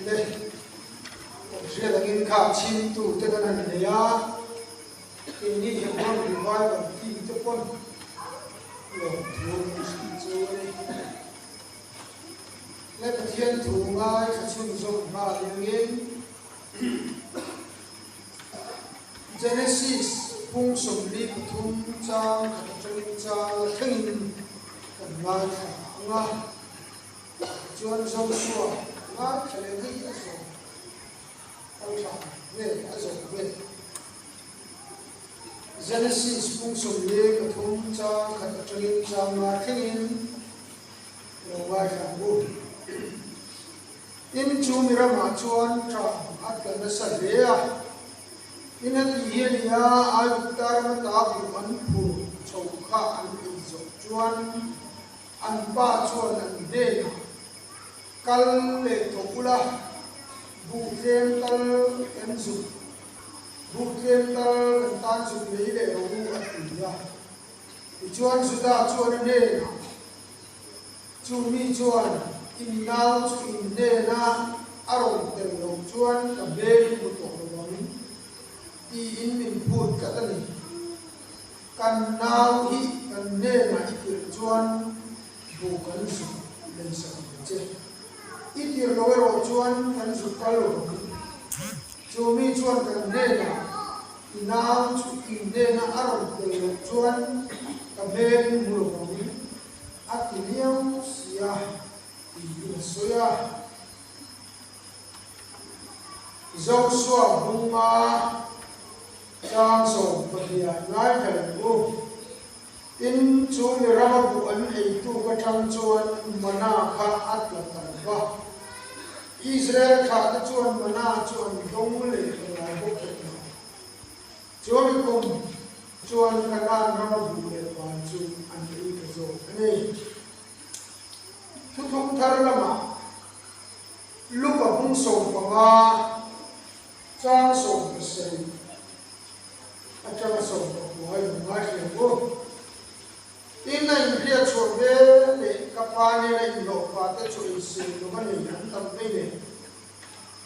Le, kan hriat angin kha chhimtu te kan han nei a, keini Hebron Revival team te pawn lawmthu kan hrilh chu a ni. Le Pathian thu ngaithla chhunzawm nghal engin Genesis phung 43 chang khat atangin chang la thlengin kan ngaithla ang a. Chuan Joshua ngaithla leh hei a zawm kal tha vel a zawm vel. Genesis phung 43 chang khat atangin chang nga thlengin lo ngaithla ang u. Tin, chu mi ramah chuan ṭah a tla nasa hle a. Tin, heti hi a ni a, Aigupta rama ta buh an phur chho kha an ei zawh chuan an pa chuan an hnenah, Kal leh tawh ula, buh tlem tal kan zuk, buh tlem tal kan tan zuk lei leh rawh u, a ti a. Tichuan Juda chuan a hnenah, Chu mi chuan in nau chu in hnena a rawn tel loh chuan ka hmel i hmu tawh lo ang tiin min phut tlat a ni. Kan nau hi kan hnenah i tirh chuan bu kan zuk lei sak ang che. I tirh lo erawh chuan kan zuk kal lo ang. Chu mi chuan kan hnenah i nau chu in hnena a rawn tel loh chuan ka hmel i hmu lo ang. A ti liau si a, tiin a sawi a. Joshua bunga chang 12 ngaithla leh u. Tin, chu mi rama buh an eitu atang chuan mana kha a tla ta lo va. Israel thlahte chuan mana chu an dawng leh ta ngai bawk hek lo. Chuan kum chuan Kanaan rama buh leh van chu an ei ta zawk a ni. Thuthlung thar lamah Luka bung 15 chang 17 atanga 19 a in ngaithla ang u. Tin, a inhriat chhuah vel leh ka pa nena inhlawhfa te chu ei sel lo a nei an tam vei nen.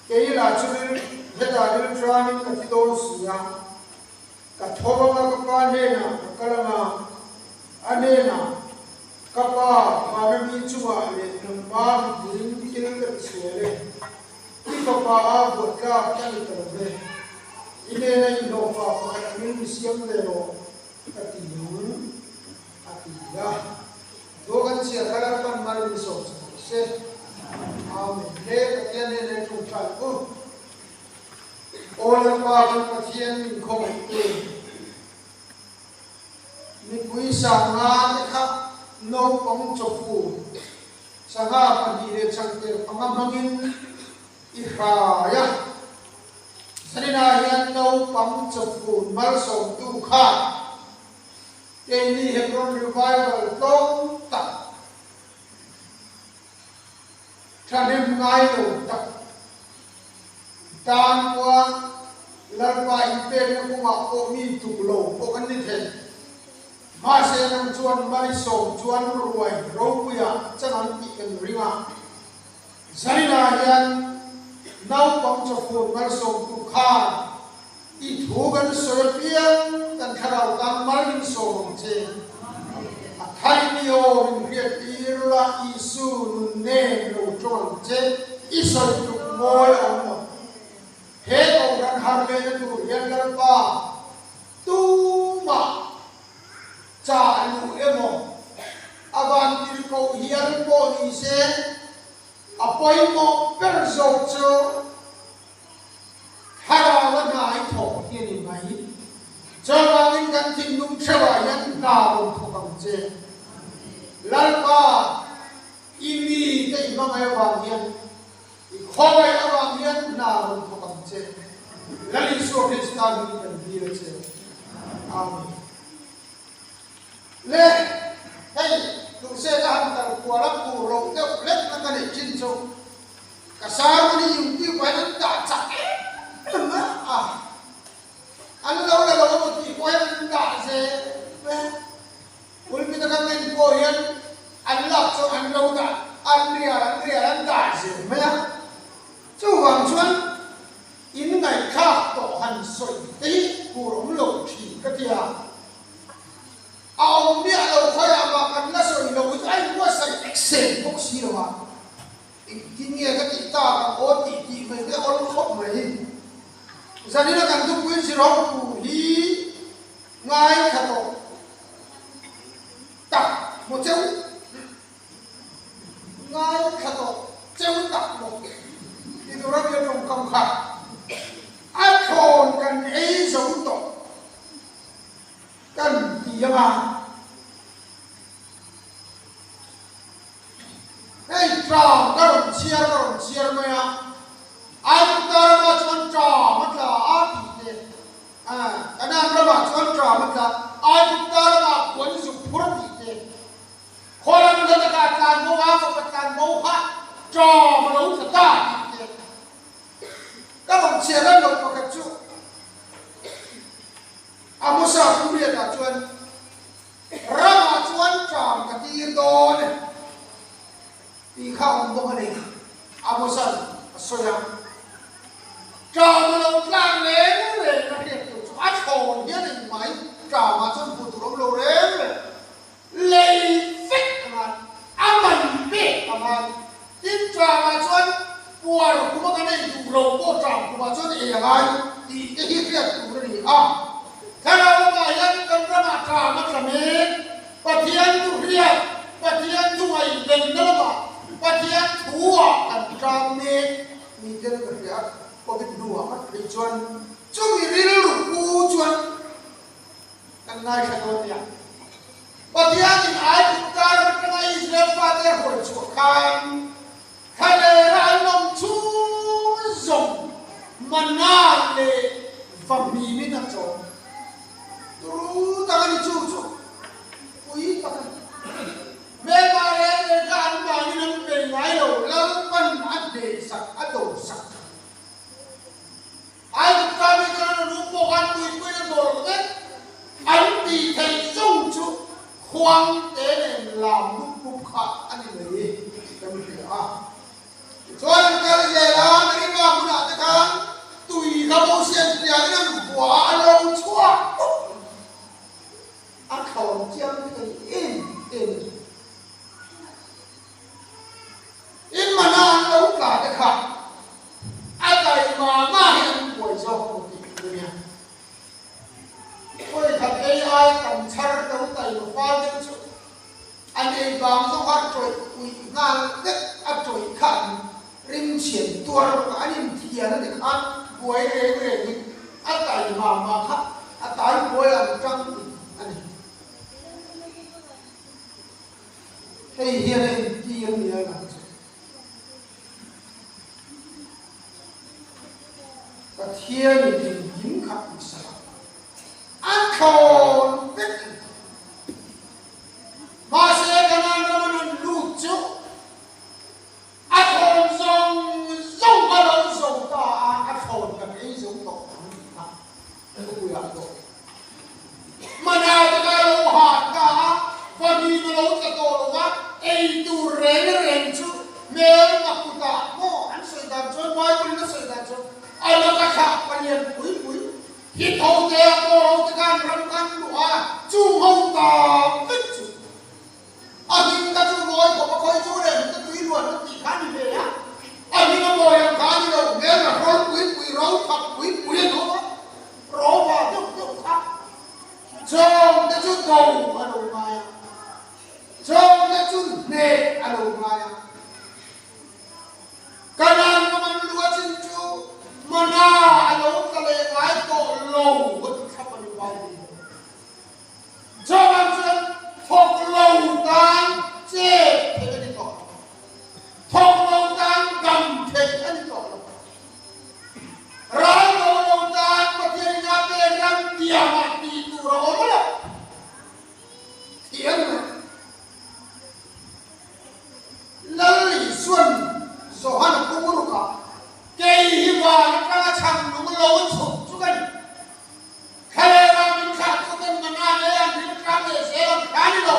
Kei lah chu ril hetah ril tranin ka thi dawn si a, ka tho anga ka pa hnenah ka kal anga, a hnenah, Ka pa, vana mi chungah leh nangma mipui thil ka ti sual e, i fapa a buat tlak ka ni ta lo ve, i hnena inhlawhfa pakhat angin mi siam ve rawh ka ti ang, a ti a. Thu kan chhiar kha Lalpan mal min sawm chho rawh se. Amen. He Pathian hnena i ṭawngṭai u. Aw Lalpa kan Pathian min khawngaih tu. Mipui sangha te kha naupang chawfu sangha pahnih leh changte panga hmangin i hrai a. Zaninah hian naupang chawfu malsawmtu khan Keini Hebron Revival tlawm tak, thahnem ngai lo tak tan pawha Lalpa inpekna kawngah pawh mi tuk lo pawh kan ni thei. Mahse nang chuan Marisawm chuan ruai ropuiah chan ang tih kan ring a. Zaninah hian naupang chawfun malsawmtu khan I thu kan sawi apiang kan thlarau tan mal min sawm ang che. A thar i aw min hriat tir la Isu nun nen lo tawng ang che. I sawi tluk mawi a awm lo. He kohhran har lehna tur hian Lalpa tumah chah luh emaw a van tirhkoh hial pawh ni se a pawimawh ber zawk chu Thlarau a hna i thawk hi a ni mai. Chuvangin kan thinlung theuhah hian hna rawn thawk ang che. Lalpa, i mite i hmangaih avang hian, i khawngaih avang hian hna rawn thawk ang che. Lal Isua Krista hmingin kan dil a che. Amen. Le, hei, duhse ka han kal kual a, phur loh deuh hlek na ka neih thin chu. Ka sermon hi YouTube ah hian an dah chak em em a, an lo la lo emaw tih pawh hian an dah zel mai a, pulpit a kan en pawh hian an lak chuan an lo dah, an rial an rial an dah zel mai a. Chuvang chuan in ngaihthlak tawh han sawi te hi tur awm lo thin ka ti a. A awm miah lo khawiah mah kan la sawi lo hi chu a inbuatsaih seng bawk si lo a. Engtin nge ka tih tak ang aw tih tih mai te awl khawp mai. Zanina kan thupui zirho tur hi ngaithla tawh tak maw cheu? Ngaithla tawh cheu tak maw? Ti tura mi a tawngkam kha a thlawn kan ei zo tawh kan ti anga. Hei tram ka rawn chhiar ka rawn chhiar mai a, Aigupta ramah chuan tram a tla a tih te, Kanaan ramah chuan tram a tla, Aigupta ramah puan zuk phur a tih te, Khaw ram hla takah tlan bo a fapa tlan bo kha tram a lo tla ta tih te. Ka rawn chhiar lan loh pakhat chu Amosa Pumriatah chuan Ramah chuan ṭam ka tir dawn e tih kha awm bawk a ni, Amosan a sawi a. Ṭam a lo tlang reng reng a hriat tur chu a thlawn hian engmah in ṭamah chuan hmuh tur awm lo reng reng. Lei vek a ngai, a man pek a ngai. Tin, ṭamah chuan puar kuma kan ei duh lo pawh ṭam kumah chuan ei a ngai tih te hi hriat tur a ni a. Thlarau lamah hian kan ramah ṭam a tla mek. Pathian thu hriat, Pathian thu ngaihvenna lamah Pathian thu-ah kan ṭam mek ni ten ka hria. Covid hnuah ngat phei chuan chumi rilru pu chuan Kan ngaithla dawn nia. Pathianin Aigupta ram atanga Israel fate a hruai chhuah khan thlalera an awm chhung zawng mana leh va hmimin a chawm. Turu tak a ni chu chu pui tak a ni. Hmelma reng reng kha an mahnin an bei ngai lo, Lalpan a hnehsak a dosak. Aigupta mi chuan an rum pawh khan tuipui a dawl vek. An tih theih zawng chu khuang te nen lam mup mup kha a ni mai kan hria a. Tichuan an kal zel a, Meriba hmunah te khan tui kha Mosian piangin an vua a, a lo chhuak pup mai. A thlawm chiang thei em em a ni. In mana an lo tla te kha a taima mah hi an buai zawk maw tih tur a nia. Khawi khat ei ai tam chhar lo taima fal deuh chu an ei vang zawk a tawih puih nghal vek a tawih kha an rimchhian tuar bawk a, an inthian a ni khan buai reng rengin a taima mah kha a tai buai an tang tih a ni. Hei hian a entir nia lang chu. Pathianin engkim kha tihsak a, a thlawn vek a ni. Mahse Kanaan rama nun lut chu a thlawn zawng zawng a lo zo ta a, a thlawn kan ei zo tawh ang tih kha thupuiah pawh Hmana te kha lo hat ta a, vahmin a lo tla tawh lo va, ei tur reng reng chu hmel makutah maw an sawi dan chuan Bible in a sawi dan chuan a laka thlah palian pui pui hi tho te a paw ho te khan ram kan luh a, chung ho ta vek chu a hming kha chu mawi khawp a khawi chu leh hming te tui luan an tih kha a ni ve a, a hming a mawi ang kha a ni lo, hmel a hrawl pui pui ro thak pui pui an awm a. Rova deuh deuh kha chawngte chu do a lo ngai a, chawngte chu hneh a lo ngai a. Kanaan ram an lu a chin chu mana a lo tla leh ngai tawh lo a ti thlap a ni Bible in. Chawngah chuan thawk lo tan chet theih a ni tawh lo, thawk lo tan dam theih a ni tawh lo. Ral do lo tan Pathian in a pek ram tiangah tih tur a awm lo. Thiam mai. Lal Isuan Johan Pumrukah kei hi van atanga chhang lung lo chhuk chu ka ni. Thlalera min thlahtu ten mana leh an ring tlang leh zel ang kha ni lo.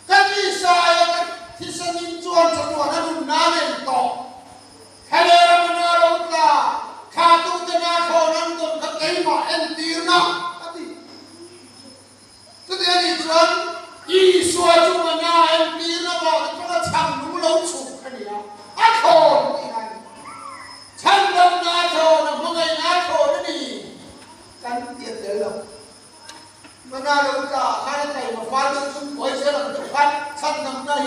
Ka tisa aia ka thisen in chuan chatuan a nunna nei tawh. Thlalera.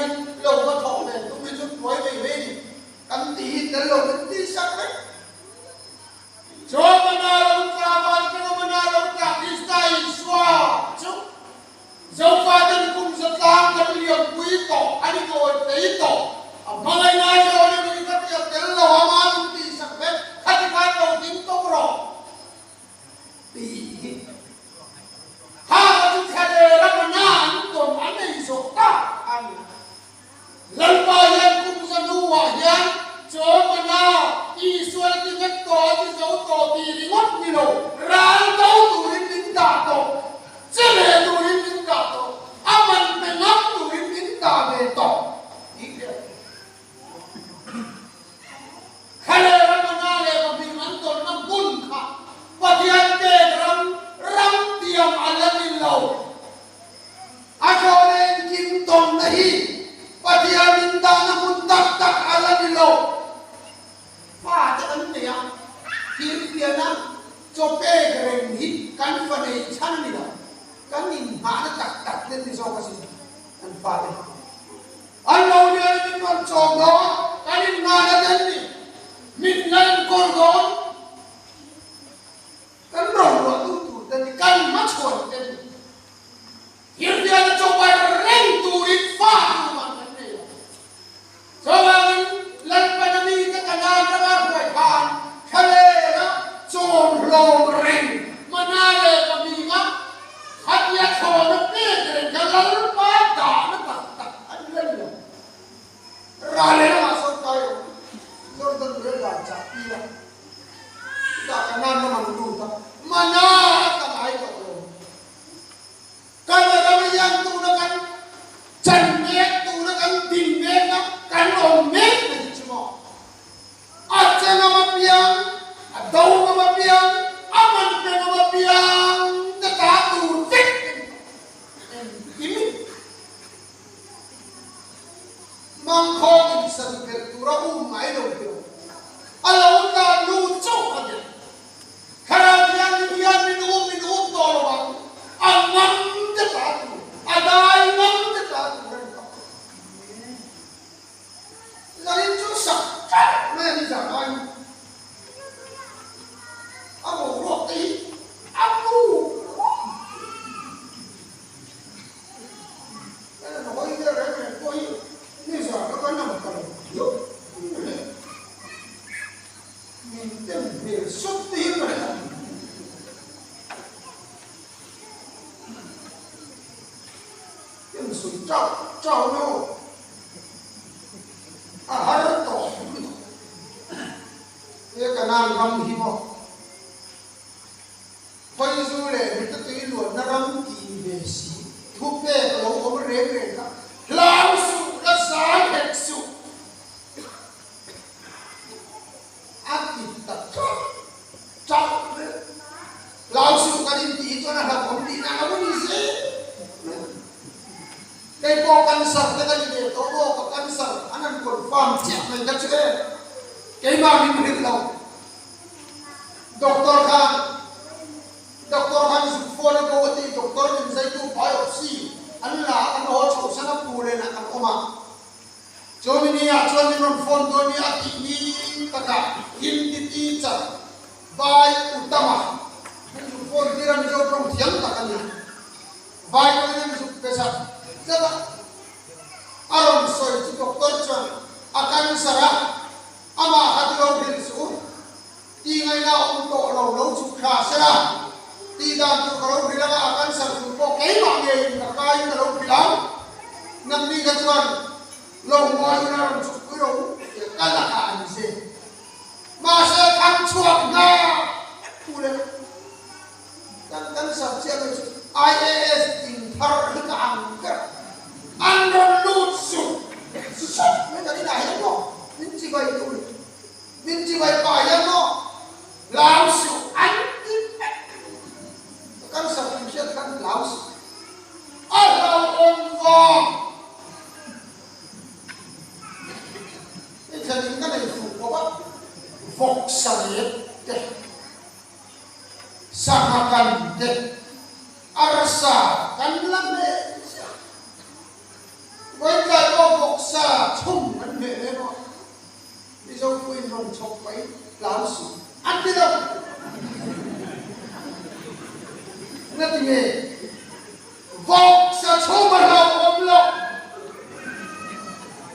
hian lo va thawk ve tum hi chu tuai mai mai a ni. Kan tih hi tel lo min tih sak vek. Chuan mana lo tla van tanga mana lo tla Krista Isua chu Zofaten kum zatlang kan liampui tawh a ni tawi thei tawh. A hmangaihna zawh ni min ka tia tel lo a ma min tih sak vek khati khan lo ding tawp rawh tih hi kha ka chu thlalera mana an tawn a nei zawh tak a ni. Lalpa hian kum zahnuah hian Chawmana Isual ti vek tawh a ti zo tawh tih ringawt ni lo, ral do turin min dah tawh, che ve turin min dah tawh, a man pe ngam turin min dah ve tawh tih hriat a ni. Thlaleh Ramana leh Pahnih an tawnna hmun kha Pathian pek ram ram tiam a la ni lo. A hlawh engkim tawnna hi Pathian in dahna hmun tak tak a la ni lo. Fate an nei a, thirfiahna chaw pek reng hi kan fa neih chhan a ni lo. Kan inhmahna tak tak te an ni zawk asin kan fate. An lo lian min rawn chawm dawn, kan inhmahna te an ni. Min la enkawl dawn. Kan roruah tu tur te ni, kan hmachhuan te ni. Thirfiahna chaw pai reng turin fa tumah kan nei lo. Chuvangin Lalpana mite Kanaan rama hruai khan thlalera chawm hlawm reng mana leh pahninga khatia thlawna pek reng kha Lalpa dahna tak tak a ni la ni lo. Ral leh lamah sawn kai awm Jordan rel dan chah tir a, chutah Kanaan ram an lut a, mana a ta ngai tawh lo. Kan ram hian tuna kan chan mek, tuna kan din mekna, kan awm mek na hi chu maw? A che ngam apiang, a do ngam apiang, a man pe ngam apiang te ta tur vek a ni tawh. Engkim in Mangkhawng in san belh tura um ngai lo tilo a lo tlan lut chauh a nia. Thlarau Thianghlim hian min um min um tawh lo ang, a ngam te ta tur, a dai ngam te ta tur a ni tawh. Zanin chu sak ṭeuh mai a ni zah aiin a boruak te hi a nu. Khawizu leh hnute tui luanna ram tih ni ve si, thupek lo awm reng reng kha hlau suh la zai hek suh a ti ta tlat tlat mai. Hlau suh kan intih hi chuan a hlauhawm tihna a lo ni zel mai. Kei pawh cancer te ka ni ve tawh maw, ka cancer an han confirm chiah mai kha chu e, keimah min hrilh lo. Doctor khan Doctor khan zuk phone a ko a ti, Doctor min zaitu biopsy an la a kan haw chhoh san a pu len ah kan awm a, chu mi ni ah chuan min rawn phone dawn ni a tih ni takah Hindi teacher Vai Utama min zuk phone tir a Mizo tawng thiam tak a nia, Vai tawngin a mi zuk pe zat zat a, a rawn sawi chu Doctor chuan a cancer a, Amah kha chu lo hrilh suh u, tih ngaihna a awm tawh lo, lo chhuk thla sela, tih dan tur ka lo hrilh anga a cancer tur pawh keimah ngeiin ka kaiin ka lo hrilh ang, nangni kha chuan lo ngawiin a rawn chhuk pui ro u tih a kal a kha a ni se. Mahse thang chhuak hna tu leh kan cancer chiah mai chu IAS in thar hi ka ang ber. An rawn lut sup sup mai kan inah hian maw min chibai duh ni, min chibai pah hian maw hlau suh an ti vek. Ka cancer tih hriat khan hlau suh a hlauhawm vang. Hei thlen in ka nei fuh bawk a, vawk sarep te, sangha kan te, arsa kan la hmel chiah. Vawitlai pawh. chhawk pahin tlau suh a ti lo. Ngatinge vawksa chhum a hlauhawm loh?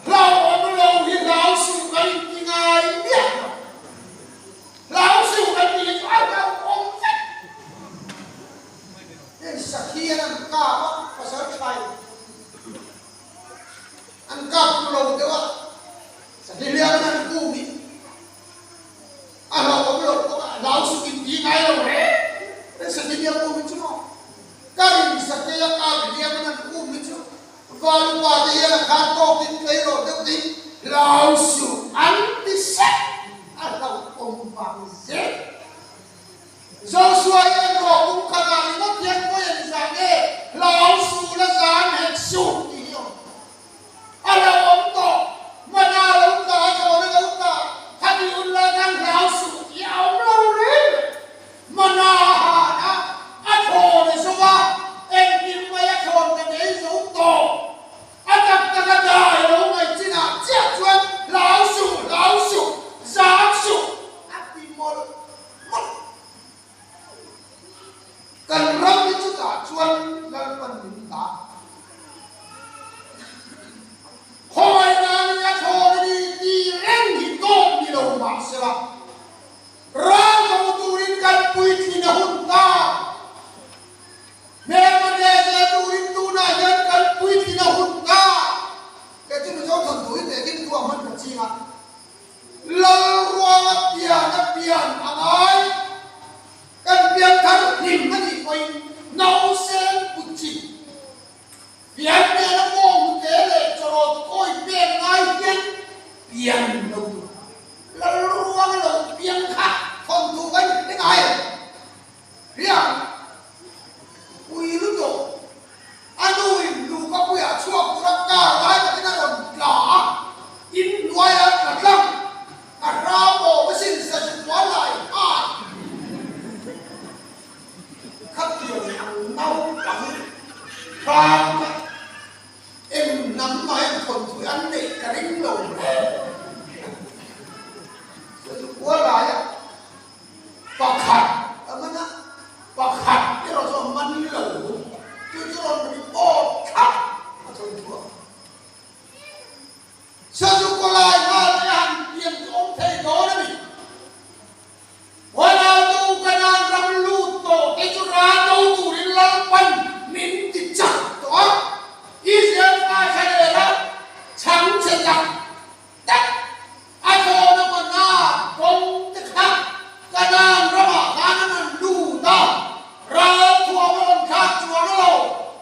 Hlauhawm lo hi hlau suh kan inti ngai miah lo. Hlau suh kan tih hi chu a hlauhawm vek. Heng sakhi an an kap a, pasal thain an kap tu lo deuh a, sakhi hliam in an kum i a hlauhawm loh bawk a, hlau suh inti ngai lo reng reng sakhi hliam kum hi chu maw? Ka rin sakei a kap hliam in an kum hi chu Valupa te hian a khan tawkin tleirawl deuh te hi hlau suh an ti sek a hlauhawm vang zel. Joshua hian rawh kum khatah ringawt hian pawi an zan e, hlau suh la zan hek suh tih hi awm. A hlauhawm tawh, hmana lo tla a thlawna lo tla, khati hun lai khan hlau suh tih a awm lo reng reng. Mana a han a, a thlawn a zo a, engkim mai a thlawn ka nei zo tawh. A tak tak a dai lo ngaih chinah chiah chuan hlau suh, hlau suh, zam suh a ti mawlh mawlh. Kan ram hi chutah chuan Lalpan min dah. Khawngaihna ni a thlawn a ni tih reng hi tawp ni lo mahsela, Ral zo turin kan puitlin a hun ta. Hmelma nge turin tunah hian kan puitlin a hun ta. Kei chu Mizo thawnthu hi tehkhin thu a hman ka ching a. Lalruanga pian a pian a ngai. Kan pian thar hlim a nih pawhin nausen put chi. Pian nena mawng te leh chawrawt kawi pek ngai hian pian lo tur Lalruang lo piang kha thawnthu kan hre ngai lo. Hria pui lutuk a nu in luka puiah chhuak tura kar lai takin a rawn tla a, in hnuaia tla tlang a hram awm asin Sazukua lai nghal. Khatiang ang naupang hrang kha eng hnam mah hian thawnthui an neih ka ring lo reng. Chu chu khua laia pakhat a man a, pakhat erawh chu a man lo. Chu chu rawn report thlap a thawnthu a. Sazu kawlai nghal te han pian chu awm thei dawn a ni. Ronaldo Kanan ram lut tawh te chu rado turin Lalpan min ti chak tawh a, Israel fa thlalera chhang che tak tak a thlawna mana kawng te kha Kanan ramah khan an rawn lut a, ral thuam a rawn thlak chuang lo,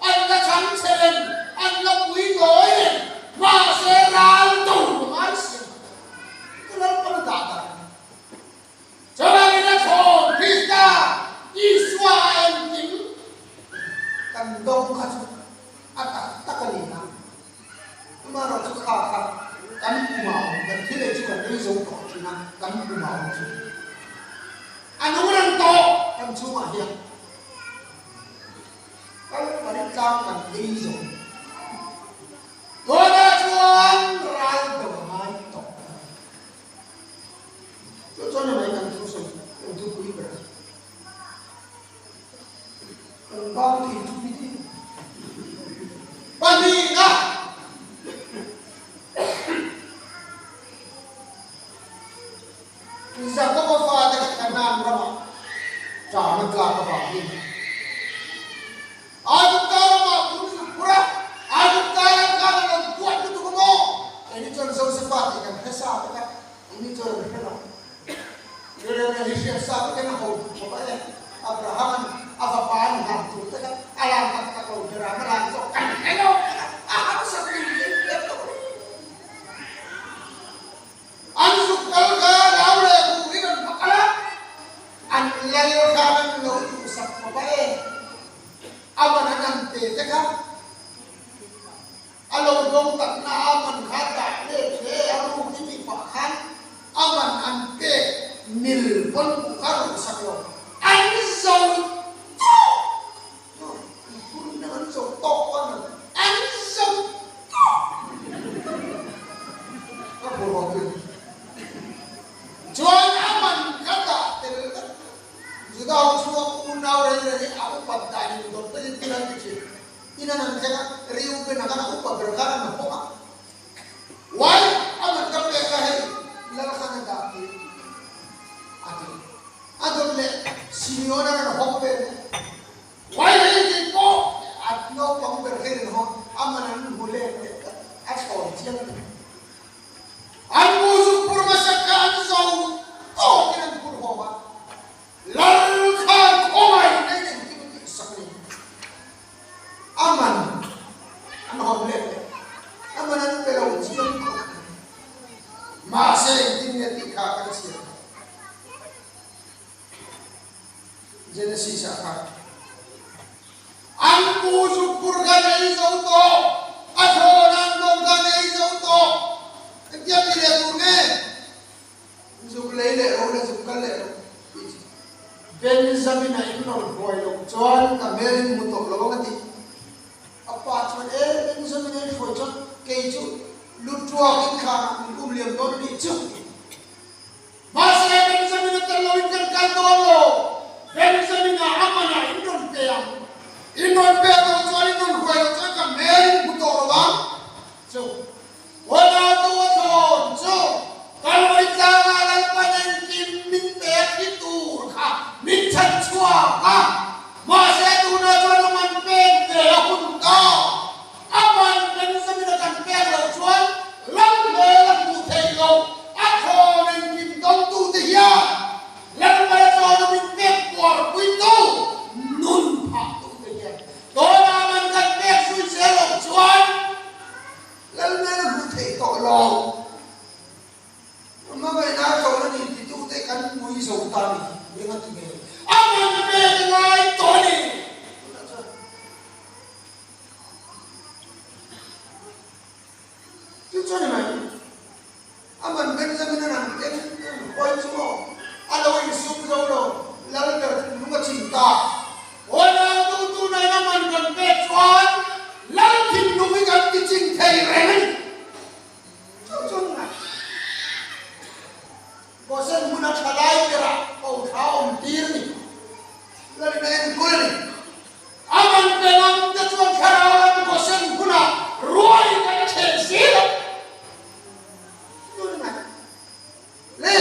an la chhang che reng, an la pui nawi reng, mahse ral do a ngai si ang. Ka Lalpan a dah dan. Chuvangin a thawn Krista Isua a engkim kan dawng kha chu a tak tak a ni a. Amaherawhchu kha kha kan pum ah awm, kan thil ei chu kan ei zo tawh thin a, kan pum ah awm thin. A nung reng tawh kan chhungah hian Kalvari tlang kan ei zo. Tunah chuan ral do a ngai tawh. Chu chuan a mai kan thu sawi kan thu pui ber a. Kan bang thei thu hi ti. Pahnihna Jakoba fate kha Kanaan ramah ṭan a tlak avangin Aigupta ramah phur zuk phur a, Aigupta lam khan an rawn duat lutuk a maw? Keini chuan Josefa tih kan hre sa vek a, anni chuan an hre lo. Jeremia hi hriat sa vek in a ho duh khawp a e, Abraham-a'n a fapa an hlan tur te kha a lan tak tak lo, Beram a lan zawk kan hre lo vek a, a harsat tur hi an hriat loh reng. An zuk kal kha rau leh huh in an va kal a, an lal khan an lo duhsak khawp a e, a man an an pe te kha a lo dawng takna a man kha dah let hle a ruk i tih pah khan a man an pek mil pawn pawh kha ruhsak lo an zo tawk an zo tawk pawn lo an zo tawk. Ka phur haw thin. lo chiang khawp mai. Mahse engtin nge tih kha kan chhiar kha. Genesis ah khan an pu zuk phur kha nei zo tawh, a thawn an dawn kha nei zo tawh, engtia ti leh tur nge? Zuk lei leh ro le zuk kal leh ro tih chu Benjamin-a in rawn hruai loh chuan ka hmel in hmu tawh lo ang a ti. A pa chuan, E, Benjamin-a in hruai chuan kei chu Lutuak in thlanah min um liam dawn a nih chu a ti. Mahse, Benjamin-a tel loin kan kal dawn lo. Benjamin-a a manah in rawn pe ang. In rawn pek loh chuan, in rawn hruai loh chuan ka hmel in hmu tawh lo ang chu. Huanatu a thlawn chu Kalvari tlangah Lalpan engkim min pek hi tur kha min chhan chhuak a. Mahse, tunah chuan a man pek ve a hun ta. A man Benjamin-a kan pek loh chuan lal hmel a hmuh theih loh. A thlawn engkim dawngtute hian Lalpala thlawna min pek puarpuitu nun phahtute hian tawna man kan pek zui zel loh chuan lal hmel a hmuh theih tawh lo. Hmangaihna a thlawna ni titute kan pui zo ta ni eng a ti nge? A man pek a ngai tawh a ni. Tunah chuan. Chu chuan i mai, a man Benjamin-a nang eng eng hawi chu maw a lo insum zo lo, lal ber thinlung a chim ta. Hawi tu tunah in a man kan pek chuan lal thinlung hi kan ti chim thei reng a ni. Chu chuan i mai, Gosen hmun a tha lai berah ko thla awm tir a ni, lal in a enkawl a ni. A man pe lam te chuan thlarau lam Gosen hunah ruai kan chhe zel a. Tun mai le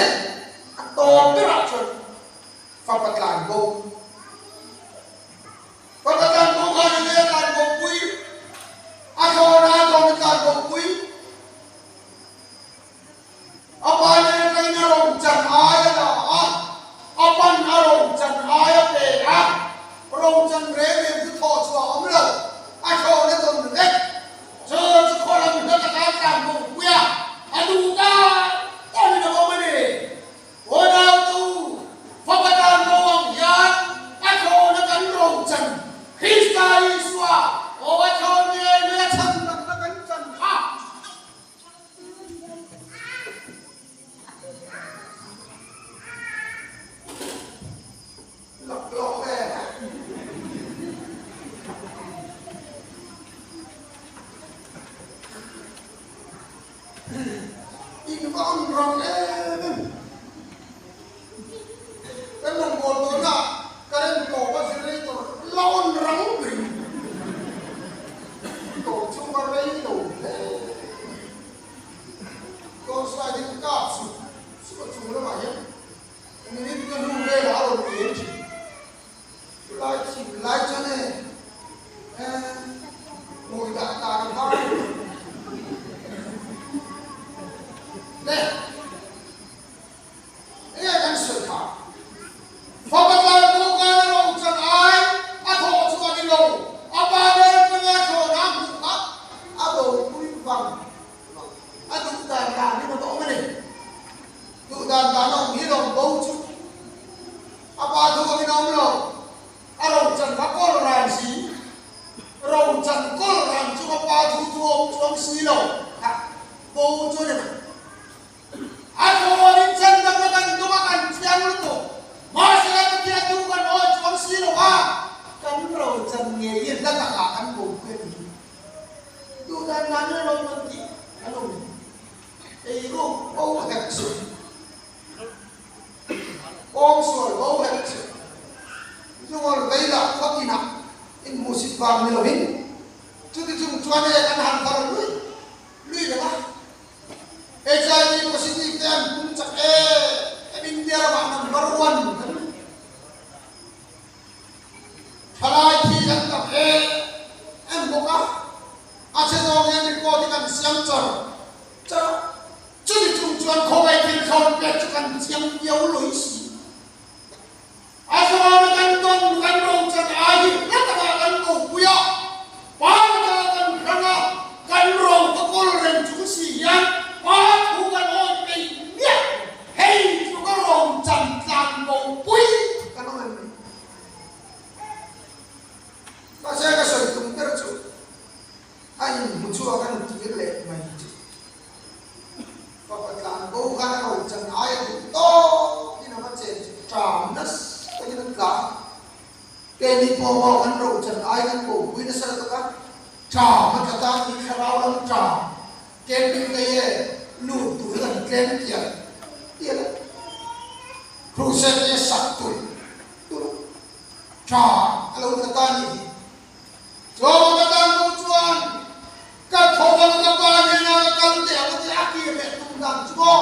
a tawp berah chuan fapa tlan bo. Fapa tlan bo khan a nge a tlan bo pui, a thlawna a tawm a tlan bo pui. A pa nen atangin a rawn chan ai a la a, a pan a rawn chan ai a pe a, rawn chan reng reng chu thawh chhuah a awm lo, a thlawn a tawn vek. Chu chu khaw lam hla taka tlan bo pui a, a duh dan danin a awm a ni. Aw nautu, fapa tan bo ang hian a thlawn a kan rawn chan Krista Isua aw a thlawn ngei mai a chhan takna kan chan kha. Laklawh ve. In va on rang em em. Kan rawngbâwl tawhna current tawp a generator la on rang ber in tawp chhung a rei lo hle. Torchlight in kap sup sup a chung lamah hian minute ka hnu velah a rawn eng thin. Chulai thim lai chuan e hmui dah dan a hmang le. Enge kan sawi kha? Fapa tlai pawh khan a ro chan ai a thawh chu a ni lo, a pa nen atanga thlawhna a hmuh kha a bopui vang vang. A duh dan dan in a va awm a ni. Duh dan dan a awm hi lawm bo chu a pa thu angin a awm lo. A ro chan kha kawl ran si, ro chan kawl ran chung a pa thu chu a awm chuang si lo kha bo chu a ni mai. A thawn in chan dang a kan tum a kan chiang lutuk. Mahse Pathian chu kan awi chuang si lo a, kan ro chan ngei hi hla takah kan bo pui a ni. Duhdan nan in ro kan tih kan awm em? Ei ruk bo hek suh. Kawngsual bo hek suh. Zungawl vei lah khaw inah inhmuhsit vang ni lovin chuti chung chuan e kan han thar lui lui reng a. HIV positive te an pung chak e em India ramah number one kan ni. Thalai thi kan tam e em bawk a, a che zawng hian report hi kan siam char char a, chumi chung chuan khawngaih thil thlawn pek chu kan chiang viau lawih si. A zawna kan tawn kan rochan ai hi hla takah kan kopui a, pa taka kan hrang a, kan ro ka kawl reng chung Keini pawh maw kan rochan ai kan kohpui nasa lutuk a, ṭam a tla ta tih thlarau lam ṭam camping te hi lut tur hi kan tlem tial tial a, crusade te hi a sak tulh tulh a, ṭam a lo tla ta a nih hi. Chuan ka tan pawh chuan ka tho ang ka pa hnenah ka kal teh ang a ti a kir leh tum dan chu maw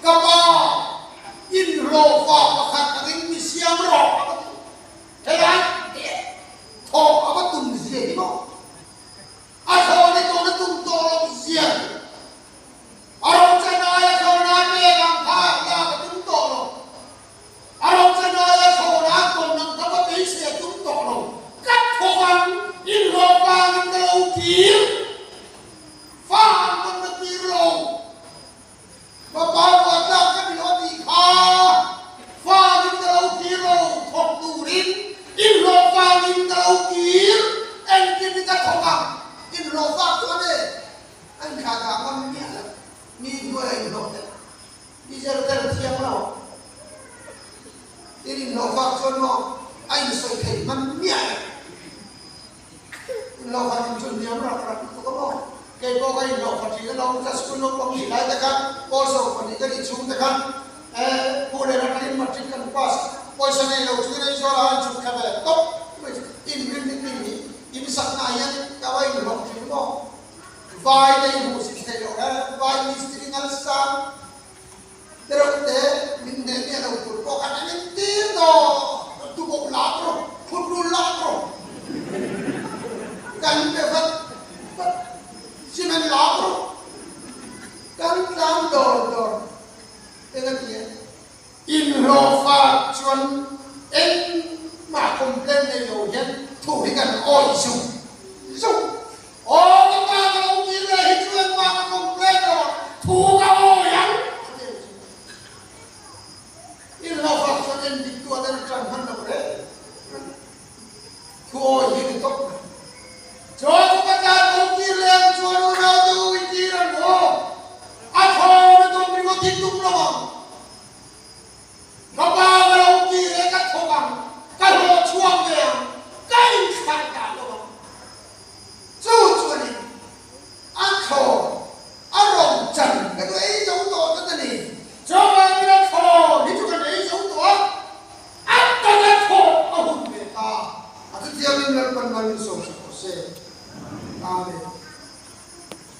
ka pa inhlawhfa pakhat angin mi siam rawh a va ti. Helai thawh a va tum zia hi maw a thaw ni tawhna tum tawh loh zia hi a rochan aia thlawhna pek ang kha lak a tum tawh lo. A rochan aia thlawhna a tawn ang kha va beisei a tum tawh lo. Ka thawk ang, inhlawh vangin ka lo kir. Fa an rawn la tir lo. Fapa ruah tlak ka ni lo a tih kha. Fangin ka lo kir lo, thawk turin inhlawh vangin ka lo kir. Engtin hi ka thawk ang, inhlawh vak chuan e, a inthlah dah ngam miah lo. Mi hnuaiah inhlawh tel. Diesel tel thiang lo. Tin inhlawh vak chuan maw a insawi thei hman miah lo. Inhlawh khat in chu hniam rak rak lutuk a maw. Kei pawh ka inhlawh khat thin alawm ka school naupang nih lai te khan pawl 12 ka nih chhung te khan eh Pu leh Ratlin matric kan pass pawisa nei lo chungin Aizawl ah an chhuk thla ve tawp mai chu inrin ni pin hi in sakna ah hian ka va inhlawh thin maw. Vai te i hmuh sin theih loh he, vai mistiri ngal sang te reuh te min hneh miah lo tur pawh khan an intir dawn tu bawk lak rawh, phut rul lak rawh, kan pe vat vat, cement lak rawh, kan tlan dawr dawr eng a ti e. Inhlawhfa chuan engmah complain nei lo hian thu hi kan awih zung zung. Aw ka pa ka lo kir leh hi chu engmah ka complain lo ang, thu ka awih ang a ti ang chu. Inhlawhfa chuan endik tu atan a tan hman lo reng reng. Thu awih hi ni tawp mai. Chuan chu ka tan lo kir leh ang chuan unau te u i kir ang aw. A thaw na dawn ringawt hi tum lo ang. Ka pa ka lo kir e ka thawk ang, ka hlawh chhuak ve ang, ka inthlan dah lo ang. Chu chuanin a thaw a rawn chan ka duh ei zo tawh tlat a ni. Chuvangin a thaw hi chu kan ei zo tawh a, a taka thaw a hun ve ta. A chutiangin Lalpan mal min sawmsak rawh se. Amen.